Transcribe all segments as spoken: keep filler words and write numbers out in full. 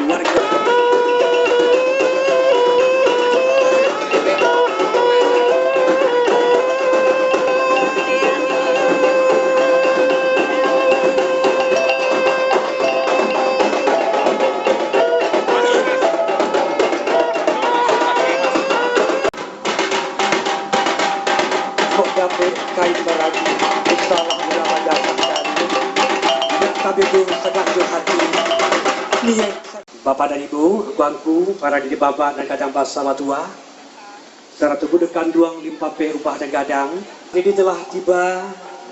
Kok dapek kain baragi, usahlah guna majasan dari. Nak tabego sangat jo hati, niaik sa-, Bapak dan Ibu, angku-angku, para didi bapak nan gadang basa batuah, sarato bundo kanduang limpapeh rumah nan gadang, ini telah tiba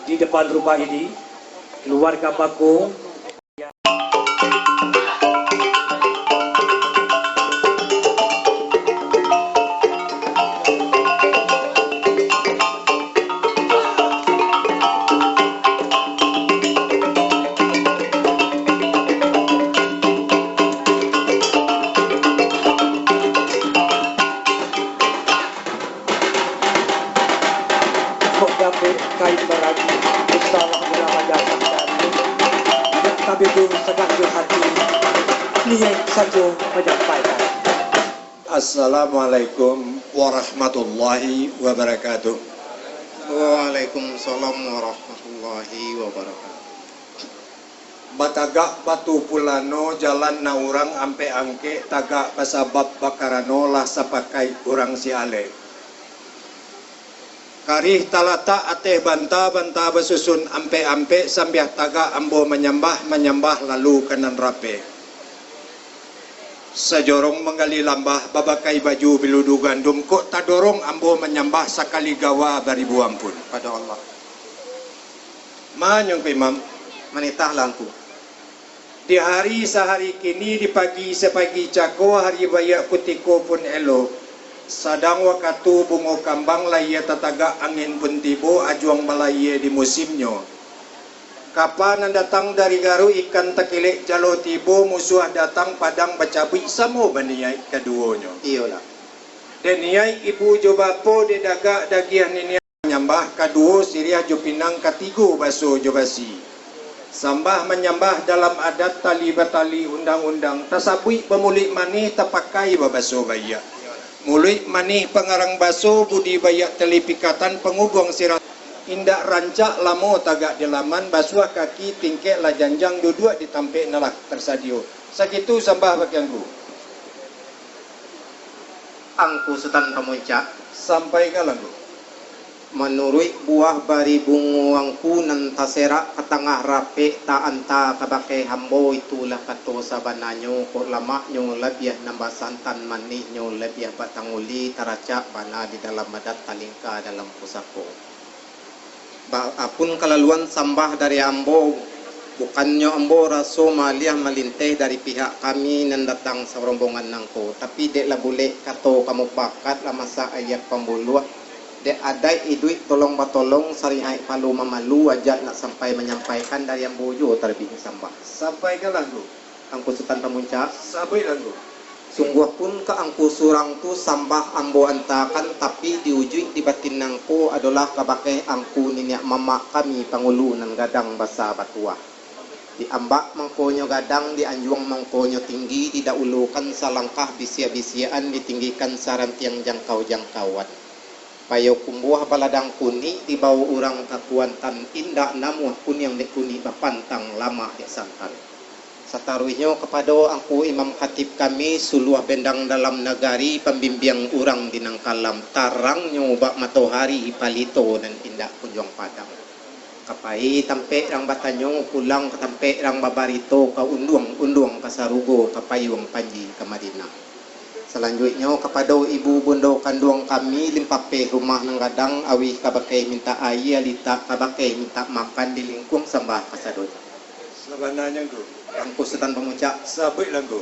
di depan rumah ini, keluarga Bako. Kok dapek kain baragi, usahlah guna majasan dari. Nak tabego sangat jo hati, niaik sajo manyampaikan. Assalamualaikum warahmatullahi wabarakatuh. Waalaikumsalam warahmatullahi wabarakatuh. Batagak batu pulano, jalan nan urang ampek angkek, tagak basabab bakarano, lah sapakaik urang si alek. Karih talatak ateh banta, banta basusun ampek-ampek, sambiah tagak ambo manyambah, manyambah lalu ka nan rapek. Sajorong manggali lambah, babakai baju biludu gandum, kok tadorong ambo manyambah, sakali gawa baribu ampun. Pado Allah. Manyongko Imam. Manitahlah Angku. Di hari sahari kini, di pagi sapagi cako, hari baiak kutiko pun elok. Sadang wakatu bungo kambang, layie tatagak angin pun tibo, ajuang balayie di musimnyo. Kapa nan datang dari Garuk, ikan takilek jalo tibo, musuah datang padang bacabuik, samo baniaik kaduonyo. Iyolah. Dek niaik ibu jo bapo, dek dagak dagiah niniak manyambah, kaduo siriah jo pinang, katigo baso jo basi. Sambah manyambah dalam adat, tali batali undang-undang, tasabuik bamuluik manih, tapakai babaso baiak. Muluik manih pangarang baso, budi baiak tali pikatan, pangubuang sirah. Indak rancak lamo tagak di laman, basuah kaki tingkek lah janjang, duduak di tampek nan lah tarsadio. Sakitu sambah bakeh Angku. Angku Sutan Pamuncak. Sampaikanlah, Angku. Manuruik buah bari bungo Angku nan taserak ka tangah rapek, taanta kabake hambo, itulah kato sabananyo, kok lamaknyo labiah nan basantan, manihnyo labiah batanguli, taracak bana di dalam adat, talingka dalam pusako. Ba-, apun kalaluan sambah dari ambo, bukannyo ambo raso maaliah malinteh dari pihak kami nan datang sarombongan nangko, tapi dek lah bulek kato ka mupakat, lah masak aia pambuluah, dek adaik iduik tolong batolong, sarihaik palu mamalu, ajak nak sampai manyampaikan dari ambo juo talabiah sambah. Sampaikanlah, Ngku. Angku Sutan Pamuncak. Sabuiklah, Ngku. Sungguahpun ka angku surang tu sambah ambo antakan, tapi di ujuik di batin nangko adolah kabakeh angku niniak mamak kami pangulu nan gadang basa batuah. Di ambak mangkonyo gadang, di anjuang mangkonyo tinggi, didaulokan salangkah bisiak-bisiakan, ditinggikan sarantiang jangkau-jangkauan. Payokumbuah baladang kunik, dibao urang ka Kuantan, indak namuah kuniang dek kunik, bapantang lamak dek santan. Sataruihnyo kapado Angku Imam Khatib kami, suluah bendang dalam nagari, pambimbiang urang di nan kalam, tarangnyo bak matohari, palito nan indak kunjuang padam. Ka pai tampek rang batanyo, pulang ka tampek rang babarito, ka unduang-unduang ka sarugo, ka payuang panji ka Madinah. Salanjuiknyo, kapado ibu bundo kanduang kami, limpapeh rumah nan gadang, auih kabakeh mintak aia, litak kabakeh mintak makan, di lingkuang sambah kasadonyo. Sabananyo, Ngku. Angku Sutan Pamuncak. Sabuiklah, Ngku.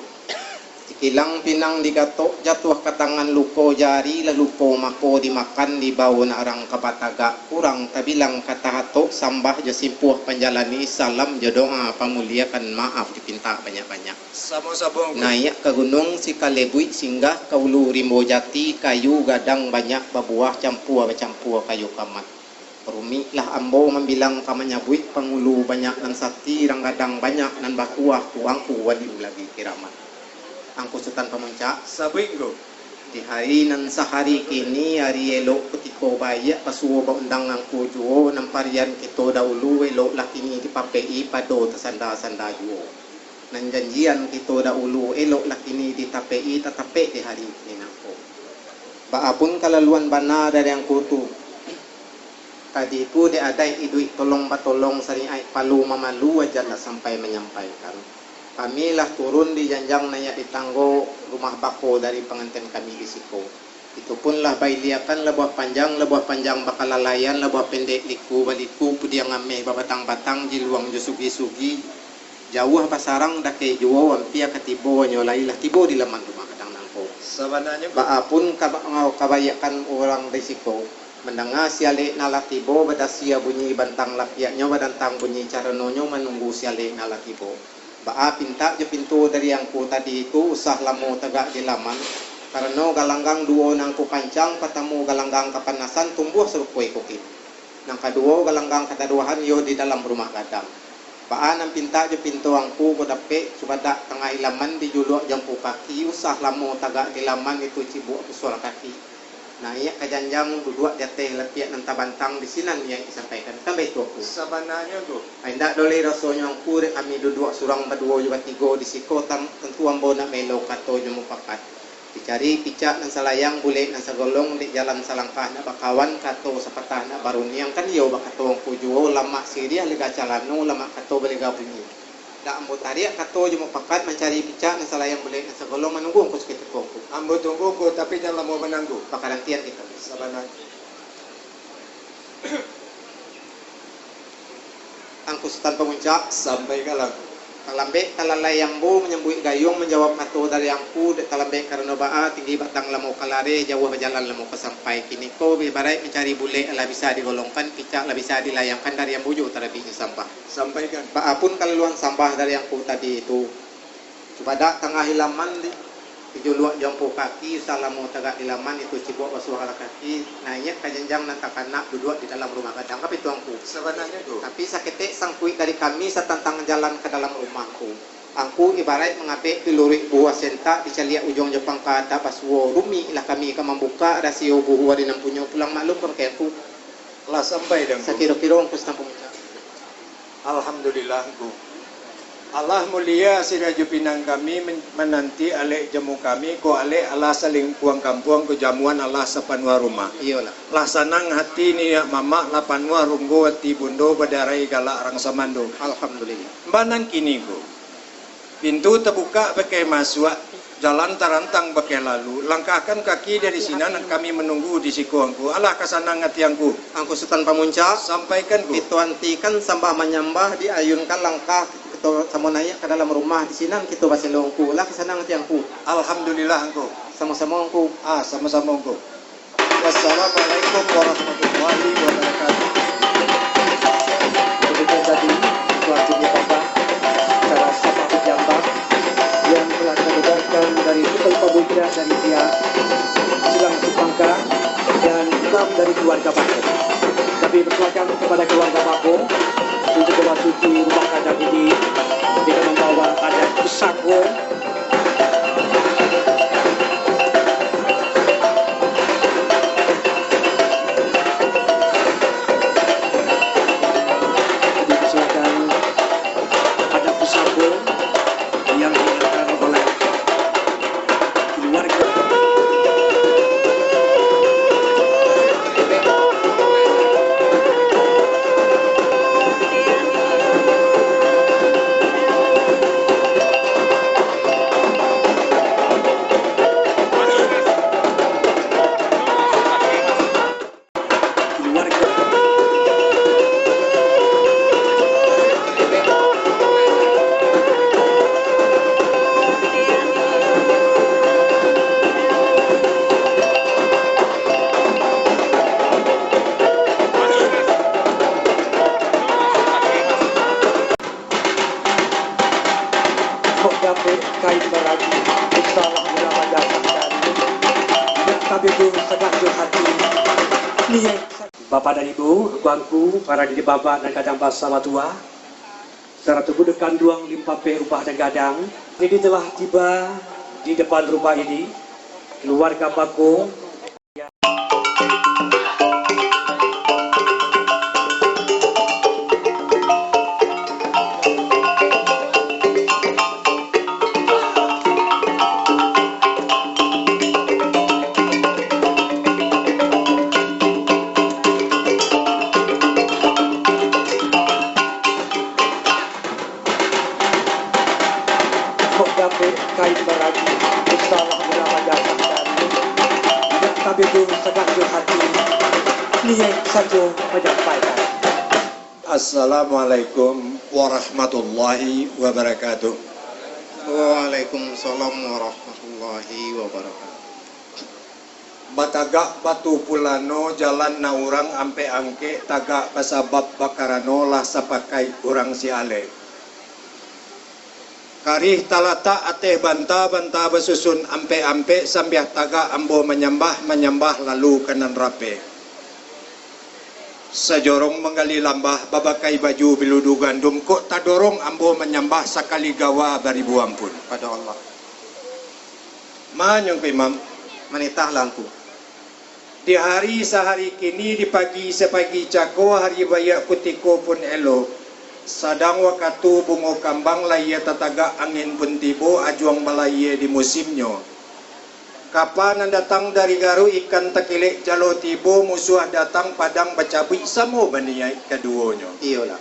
Tikilang pinang digatok, jatuah ka tangan luko jari, lah luko mako dimakan, dibao nak rang ka batagak, kurang tabilang ka tahatok, sambah jo simpuah panjalani, salam jo doa pamuliakan, maaf dipintak banyak-banyak. Samo-samo, Ngku. Naiak ka gunuang Sikalebuik, singgah ka ulu rimbo jati, kayu gadang banyak babuah, campua bacampua kayu kamat. Rumiklah ambo mambilang ka manyabuik, pangulu banyak nan sati, rang gadang banyak nan bakuah, tuangku walim lagi kiramat. Angku Sutan Pamuncak. Sabuik, Ngku. Di hari nan sahari kini, hari elok kutiko baiak, pasuo baundang angku juo, nan parian kito dahulu elok lah kini dipapek-i, pado tasanda-sanda juo. Nan janjian kito dahulu elok lah kini ditapek-i, tatapek di hari kini nangko. Baa pun kalaluan bana dari angku tu. Tadi tu dek adaik iduik tolong batolong, sariaik palu mamalu, ajan lah sampai manyampaikan. Kami lah turun di janjang naiak di tanggo rumah bako dari panganten kami di siko. Itu pun lah bailiakan labuah panjang, labuah panjang bakalalaian, labuah pendek liku baliku, pudiang ameh babatang-batang, jiluang jo sugi-sugi, jauah basarang dakek juo, ampia ka tibo, nyo lai lah tibo di laman rumah gadang nangko. Sabananyo, Ngku. Baa pun kaba-, kabaiakkan urang di siko, mandanga si alek nan lah tibo, badasia bunyi bantang lapiaknyo, badantang bunyi caranonyo manunggu si alek nan lah tibo. Baa pintak jo pinto dari angku tadi tu usah lamo tagak di laman, karano galanggang duo nan angku pancang, patamo galanggang kapanasan tumbuah sarupo iko kini. Nan kaduo galanggang kataduahan iyo di dalam rumah gadang. Baa nan pintak jo pinto angku ko dapek, cubadak tangah ilaman dijuluak jo ampu kaki, usah lamo tagak di laman itu cibuak basuah kaki. Naiak ka janjang, duduak di ateh lapiak nan tabantang, di sinan naiak disampaikan. Kan baitu, Angku? Sabananyo, Ngku. Ai, indak doleh rasonyo angku, dek kami duduak surang baduo jo batigo di siko, tan-, tantu ambo nak maelo kato jo mupakat. Dicari picak nan salayang, bulek nan sagolong, dek jalan salangkah nak bakawan, kato sapatah nak baruniang, kan iyo bakato angku juo, lamak siriah lega calano, lamak kato balega bunyi. Dak ambo tariak kato jo mupakat, mancari picak nan salayang bulek nan sagolong, manunggu angku sakutiko, Ngku. Ambo tunggu, Ngku, tapi jan lamo mananggu. Bakarantian kito. Sabananyo. Angku Sutan Pamuncak. Sampaikanlah, Ngku. Talambek talalai ambo manyambuik gayuang, manjawab kato dari angku, dek talambek karano baa, tinggi batang lamo ka lareh, jauah bajalan lamo ka sampai. Kiniko ibaraik mancari bulek lah bisa digolongkan, picak lah bisa dilayangkan, dari ambo juo tarabiknyo sambah. Sampaikan. Baa pun kalaluan sambah dari angku tadi tu. Cubadak tangah ilaman di, dijuluak jo ampu kaki, usah lamo tagak di laman, itu cibuak basuah lah kaki, naiak ka janjang nan takanak, duduak di dalam rumah gadang, kan baitu, Angku? Sabananyo tu. Tapi saketek sangkuik dari kami satantang jalan ka dalam rumah, Angku. Angku ibaraik mangabek piluruik buah sentak, dicaliak ujuang jo pangka, tak basuo, rumik lah kami ka mambukak, rasio buhua di nan punyo, pulang maklum ka bakeh Angku. Lah sampai dek Angku. Sakiro-kiro Angku Sutan Pamuncak. Alhamdulillah, Ngku. Alah mulia sirah jo pinang kami men-, mananti alek jamu kami, ko alek alah salingkuang kampuang, ko jamuan alah sapanuah rumah. Iyolah. Lah sanang hati niniak mamak, lah panuah runggo ati bundo, badarai galak rang samando. Alhamdulillah. Mbanan kini, Ngku. Pintu tabukak bakeh masuak, jalan tarantang bakeh lalu. Langkahkan kaki dari sinan, kami manunggu di siko Angku. Alah ka sanang ati Angku. Angku Sutan Pamuncak. Sampaikan, Ngku. Kito antikan sambah manyambah, diayunkan langkah, kito samo naiak ka dalam rumah, di sinan kito baselo Angku. Alah ka sanang ati Angku. Alhamdulillah, Angku. Samo-samo Angku. Ah, samo-samo, Angku. Wassalamualaikum warahmatullahi wabarakatuh. Demikian tadi, Tuan Guru Bapak, acara sambah manyambah yang telah kami dengarkan dari Tuan Pamuncak dari pihak Silang Sipangka dan imam dari keluarga Bako. Kami persilakan kepada keluarga Bako untuk memasuki rumah gadang ini dengan membawa adat pusako. Dipersilakan adat pusako yang diantar oleh keluarga. Keluarga. Kok dapek kain baragi, usahlah mula mandatangkan. Indak tabego sagak jo hati, niaik sa-, Bapak dan Ibu, angku-angku, para didi bapak nan gadang basa batua, sarato bundo kanduang limpapeh rumah nan gadang, kini telah tiba Di depan rumah ini, keluarga Mako. Kok dapek kain baragi, usahlah murah mayar sandari. Indak tabego sangaik jo hati, niaik sajo manyampaikan. Assalamualaikum warahmatullahi wabarakatuh. Waalaikumsalam warahmatullahi wabarakatuh. Batagak batu pulano, jalan nan urang ampek-angkek, tagak basabab bakarano, lah sapakaik urang si alek. Karih talatak ateh banta-banta basusun ampek-ampek, sambiah tagak ambo manyambah, manyambah lalu ka nan rapek. Sajorong manggali lambah, babakai baju biludu gandum, kok tadorong ambo manyambah, sakali gawa baribu ampun. Pado Allah. Manyongko Imam. Manitahlah Angku. Di hari sahari kini, di pagi sapagi cako, hari baiak kutiko pun elok. Sadang wakatu bungo kambang, layie tatagak angin pun tibo, ajuang balayie di musimnyo. Kapa nan datang dari Garuk, ikan takilek jalo tibo, musuah datang padang bacabuik, samo baniaik kaduonyo. Iyolah.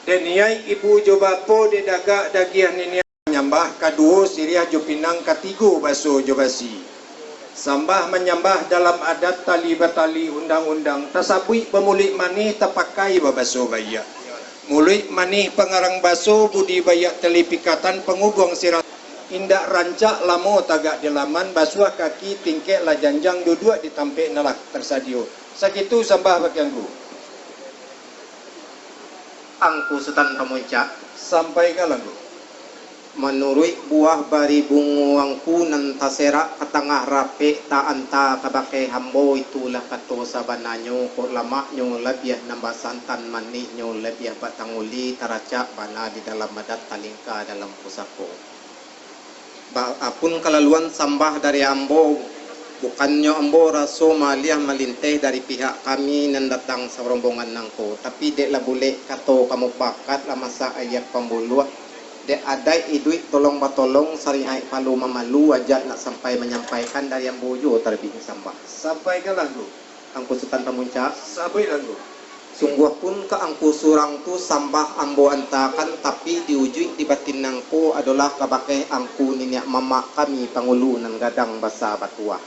Dek niaik ibu jo bapo, dek dagak dagiah niniak manyambah, kaduo siriah jo pinang, katigo baso jo basi. Sambah manyambah dalam adat, tali batali undang-undang, tasabuik bamuluik manih, tapakai babaso baiak. Muluik manih pangarang baso, budi baiak tali pikatan, pangubuang sirah. Indak rancak lamo tagak di laman, basuah kaki tingkek lah janjang, duduak di tampek nan lah tarsadio. Sakitu sambah bakeh Angku. Angku Sutan Pamuncak. Sampaikanlah Angku. Manuruik buah bari bungo Angku nan taserak ka tangah rapek, taanta kabake ambo, itulah kato sabananyo, kok lamaknyo labiah nan basantan, manihnyo labiah batanguli, taracak bana di dalam adat, talingka dalam pusako. Baapun kalaluan sambah dari ambo, bukannyo ambo raso maaliah malinteh dari pihak kami nan datang sarombongan nangko, tapi dek lah bulek kato ka mupakat, lah masak aia pambuluah, dek adaik iduik tolong batolong, sariaik palu mamalu, ajak nak sampai manyampaikan dari ambo juo talabiah sambah. Sampaikanlah, Ngku. Angku Sutan Pamuncak. Sabuiklah, Ngku. Sungguahpun ka Angku surang tu sambah ambo antakan, tapi di ujuik di batin nangko adolah kabake Angku niniak mamak kami pangulu nan gadang basa batuah.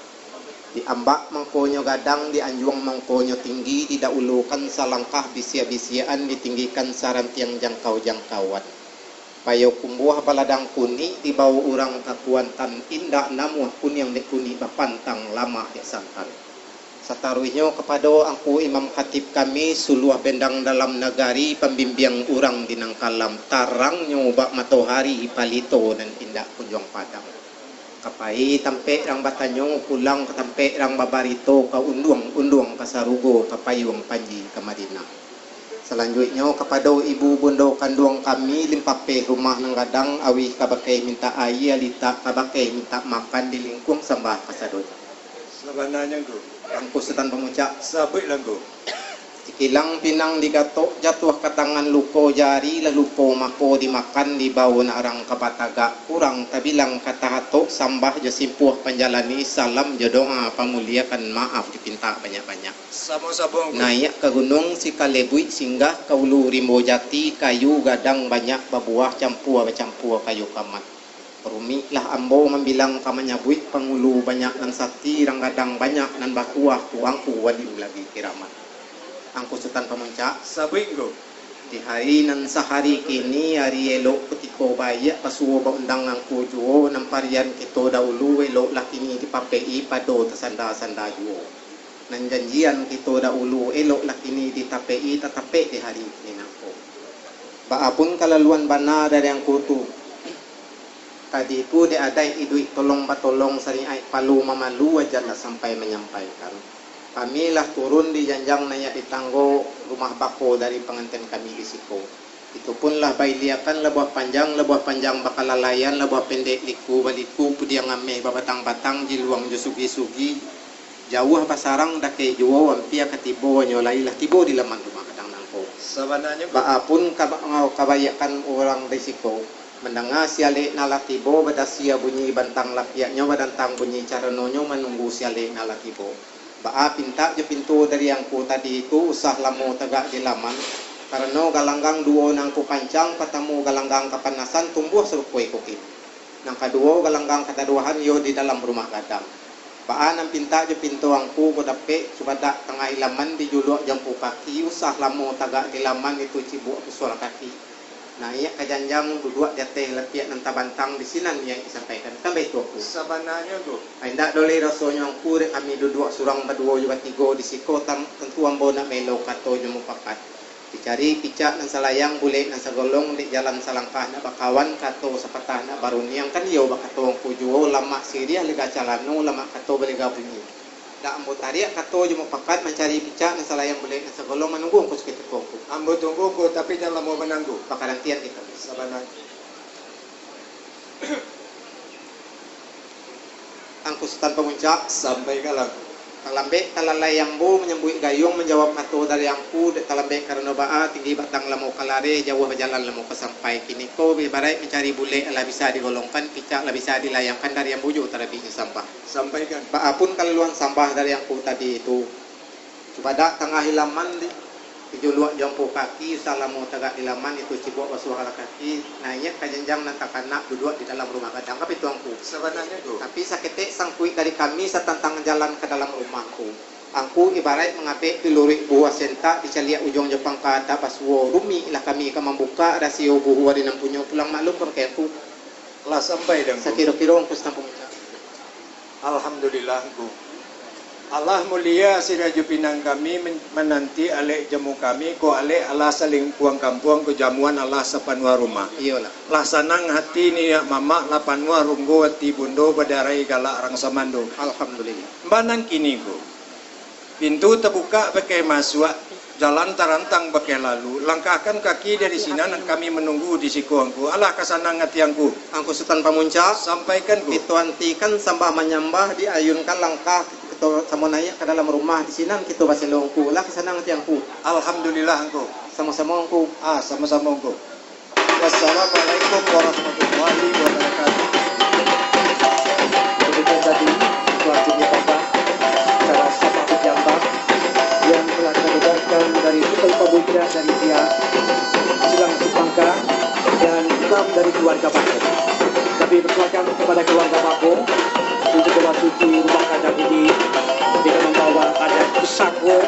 Di ambak mangkonyo gadang, di anjuang mangkonyo tinggi, didahulukan salangkah bisiak-bisiakan, ditinggikan sarantiang jangkau-jangkauan. Payokumbuah baladang kunik, dibao urang ka Kuantan, indak namuah kuniang dek kunik, bapantang lamak dek santan. Sataruihnyo kapado Angku Imam Khatib kami, suluah bendang dalam nagari, pambimbiang urang di nan kalam, tarangnyo bak matohari, palito nan indak kunjuang padam. Ka pai tampek rang batanyo, pulang ka tampek rang babarito, ka unduang-unduang ka sarugo, ka payuang panji ka Madinah. Salanjuiknyo, kapado ibu bundo kanduang kami, limpapeh rumah nan gadang, awih kabake mintak aia, litak kabake mintak makan, di lingkuang sambah kasadonyo. Sabananyo, Ngku. Angku Sutan Pamuncak. Sabuiklah, Ngku. Dikilang pinang digatok, jatuah ka tangan luko jari, lah luko mako dimakan, dibao nak rang ka batagak, kurang tabilang ka tahatok, sambah jo simpuah panjalani, salam jo doa pamuliakan, maaf dipintak banyak-banyak. Samo-samo, Ngku. Naiak ka gunuang Sikalebuik, singgah ka ulu rimbo jati, kayu gadang banyak babuah, campua bacampua kayu kamat. Rumiklah ambo mambilang ka manyabuik, pangulu banyak nan sati, rang gadang banyak nan bakuah, tuangku walim labiah kiramat. Angku Sutan Pamuncak. Sabuik, Ngku. Di hari nan sahari kini, ari elok kutiko baiak, pasuo baundang Angku juo, nan parian kito dahulu, eloklah kini dipapek-i, pado tasanda-sanda juo. Nan janjian kito dahulu, eloklah kini ditapek-i, tatapek di hari kini nangko. Baapun kalaluan bana dari Angku tu. Tadi tu dek adaik iduik tolong batolong, sariaik palu mamalu, aja lah sampai manyampaikan. Kami lah turun di janjang, naiak di tanggo rumah bako dari panganten kami di siko. Itu pun lah bailiakan labuah panjang, labuah panjang bakalalaian, labuah pendek liku baliku, pudiang ameh babatang-batang, jiluang jo sugi-sugi, jauah basarang, dakek juo, ampia ka tibo, nyo lai lah tibo di laman rumah gadang nangko. Sabananyo, baa pun kaba-, kabaiakkan urang di siko, mandanga si alek nan lah tibo, badasia bunyi bantang lapiaknyo, badantang bunyi caranonyo manunggu si alek nan lah tibo. Baa pintak jo pintu dari angku tadi tu usah lamo tagak di laman, karano galanggang duo nan angku pancang, patamo galanggang kapanasan tumbuah sarupo iko kini. Nan kaduo galanggang kataduahan iyo di dalam rumah gadang. Baa nan pintak jo pintu angku ko dapek, cubadak tangah laman dijuluak jo angku kaki, usah lamo tagak di laman itu cibuak basuah kaki. Naiak ka janjang, duduak di ateh lapiak nan tabantang, di sinan naiak disampaikan. Kan baitu, Angku? Sabananyo, Ngku. Indak doleh rasonyo, Angku, dek kami duduak surang baduo jo batigo di siko, tan-, tantu ambo nak maelo kato jo mupakat. Dicari picak nan salayang, bulek nan sagolong, dek jalan salangkah nak bakawan, kato sapatah nak baruniang, kan iyo bakato Angku juo, lamak siriah lega calano, lamak kato balega bunyi. Dak ambo tariak kato jo mupakat, mancari picak nan salayang bulek nan sagolong, manunggu Angku sakutiko, Angku. Ambo tunggu, Ngku, tapi jan lamo mananggu. Bakarantian kito. Sabananyo. Angku Sutan Pamuncak. Sampaikanlah, Ngku. Talambek talalai ambo manyambuik gayuang, manjawab kato dari Angku, dek talambek karano baa, tinggi batang lamo kalareh, jauah bajalan lamo ka sampai. Kiniko ibaraik mancari bulek lah bisa digolongkan, picak lah bisa dilayangkan, dari ambo juo tarabiknyo sambah. Sampaikan. Baa pun kalaluan sambah dari Angku tadi tu. Cubadak tangah laman di, dijuluak jo angku kaki, usah lamo tagak di laman, itu cibuak basuahlah kaki, naiak ka janjang nan takanak, duduak di dalam rumah gadang. Ka baitu, Angku. Sabananyo, Ngku. Tapi saketek sangkuik dari kami satantang jalan ka dalam rumah, Angku. Angku ibaraik mangabek di luruik buah sentak, dicaliak ujuang jo pangka tak basuo, rumik lah kami ka mambukak rasio buhua di nan punyo, pulang maklum kabake Angku. Lah sampai dek Angku. Sakiro-kiro Angku Sutan Pamuncak. Alhamdulillah, Ngku. Alah mulia siraju pinang kami men-, mananti alek jamu kami, ko alek alah salingkuang kampuang, ko jamuan alah sapanuah rumah. Iyolah. Lah sanang hati niniak mamak, lah panuah runggo ati bundo, badarai galak rang samando. Alhamdulillah. Baa nan kini, Ngku. Pintu tabukak bakeh masuak, jalan tarantang bakeh lalu, langkahkan kaki dari sinan, kami manunggu di siko Angku. Alah ka sanang ati Angku. Angku Sutan Pamuncak. Sampaikan, Ngku. Kito antikan sambah manyambah, diayunkan langkah, kito samo naiak ka dalam rumah, di sinan kito baselo, Angku. Alah ka sanang ati Angku. Alhamdulillah, Angku. Samo-samo, Angku. Ah, samo-samo, Angku. Wassalamualaikum warahmatullahi wabarakatuh. Demikian tadi, Tuan Jimmy Papa, acara sambah manyambah yang telah kita dengarkan dari Sutan Pamuncak dari pihak Silang Sipangka dan imam dari keluarga Bako. Kami persilakan kepada keluarga Bako untuk memasuki rumah gadang ini dengan membawa adat pusako.